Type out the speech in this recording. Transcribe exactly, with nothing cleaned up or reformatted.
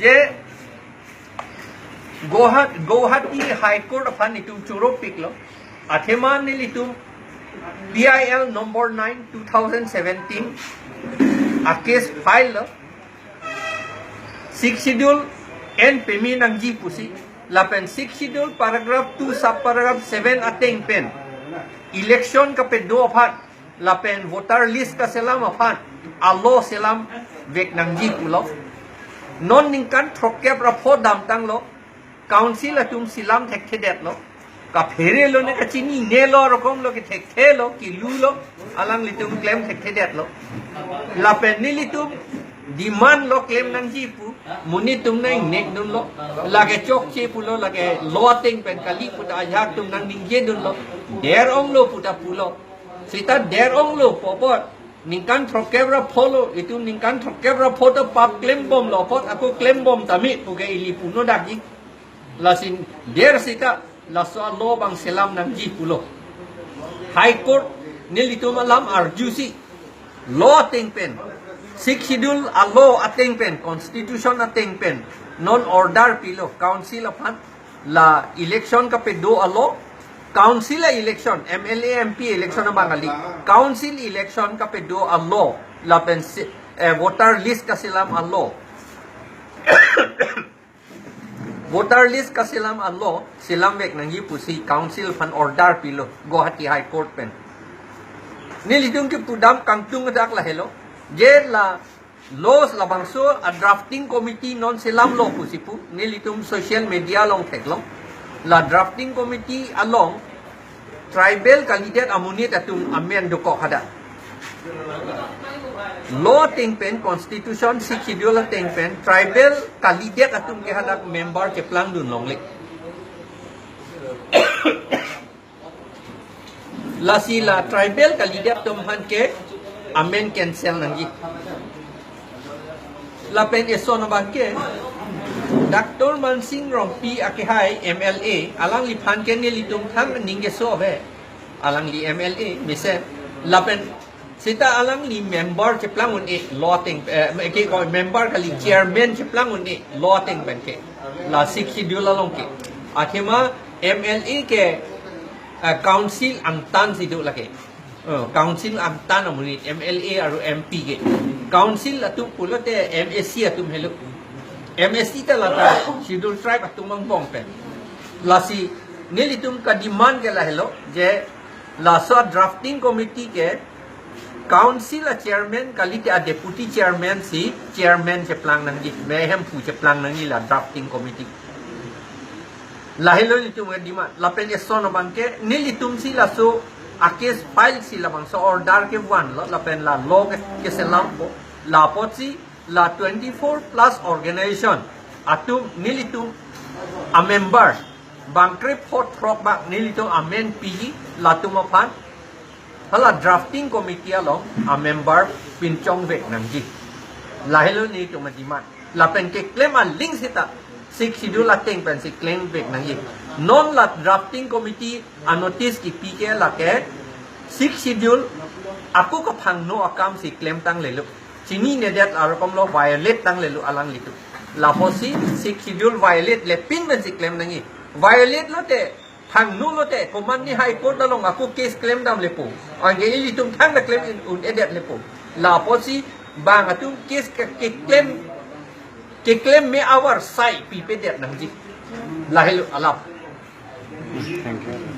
Je Guwahat-, Guwahati High Court aphan itum choro piklo. Athema nelitum P I L number nine two thousand seventeen a case file lo. Sixth Schedule en peme nangji pusi. Lapen Sixth Schedule paragraph two subparagraph seven ateng pen election kapedo aphan lapen voter list kaselam aphan a-law selam vek nangji pulo. Non ningkan throkkep ra pho damtanglo, council atum selam thekthedetlo. Kaphere lo ne kachinine lo rokom lo, kethekthelo, kilu lo, alanglitum klem thekthedetlo. Lapen nelitum demand lo klem nangji pu, monit atum nang-ingnek dunlo, lake chokche pulo, lake law ateng pen kali pu ta ajahak atum nangningje dunlo, der-onglo pu ta pulo. Seta der-onglo pu apot, ningkan throkkep ra pho lo, itum ningkan throkkep ra pho ta pap klembomlo apot, ako klembom tame puke ili puno dakji. Lasi der seta laso a-law abang selam nangji pulo. High Court nelitum alam arjusi, law ateng pen, Sixth Schedule a-law ateng pen, constitution ateng pen non order pilo council aphan, la election kapedo a-law, council a-election, M L A, M P election abang kali, council election kapedo a-law, lapen si-, eh, voter list kaselam a-law, voter list kaselam a-law selam vek nangji pusi council aphan order pilo Guwahati High Court pen. Nelitum kepudam kangtung adak lahelo, je la laws labangso a-drafting committee non selamlo pusi pu, nelitum social media along theklong. La drafting committee along tribal kalidet amonit atum amen dokok hadak. Law ateng pen, constitution, Sixth Schedule ateng pen tribal kalidet atum ke hadak member cheplang dun longle. Lasi la tribal kalidet atum aphan ke amen cancel nangji. Lapen eson abang ke Doctor Mansing Rongpi akehai M L A, alangliphan ke nelitum thang aning keso ave. Alangli M L A mesen. Lapen seta alangli member cheplang un-e law ateng, eh, ke ko member kali, chairman cheplang un-e law ateng pen ke, la Sixth Schedule along ke. Athema M L A ke, eh, council angtan si do lake. Oh, council angtan amonit, M L A aru M P ke. Council atum pulote M A C atum helo. M A C ta lata Schedule Tribe atum angbong pen. Lasi nelitum ka-demand ke lahelo, je laso drafting committee ke council a-chairman kalite a-deputy chairman si chairman cheplang nangji, mehemphu cheplang nangji la drafting committee. Lahelo nelitum ka-demand. Lapen eson abang ke nelitum si laso a-case file si labangso order kevanlo, lapen la law ke, keselampo. La apotsi la twenty-four plus organization atum nelitum a-member bang krepho throk bak nelitum amen piji, latum aphan hala drafting committee along a-member pinchong vek nangji. Lahelo nelitum a-demand. Lapen keklem aling seta Sixth Schedule ateng pensi klem vek nangji. Non la drafting committee a-notice kipi ke lake Sixth Schedule ako kaphangno akam si klemtang lelo. Chininedet arokom lo, violate tang lelo alanglitum. Lapusi Sixth Schedule violate lepin pensi klem nangji. Violate lote, phangno lote, komatne High Court along ako case klemdam lepo. Anke ilitum thangta klem in un-edet lepo. Lapusi bang atum case ke, keklem, keklem me avar sai pipedet nangji. Lahelo alam. Thank you.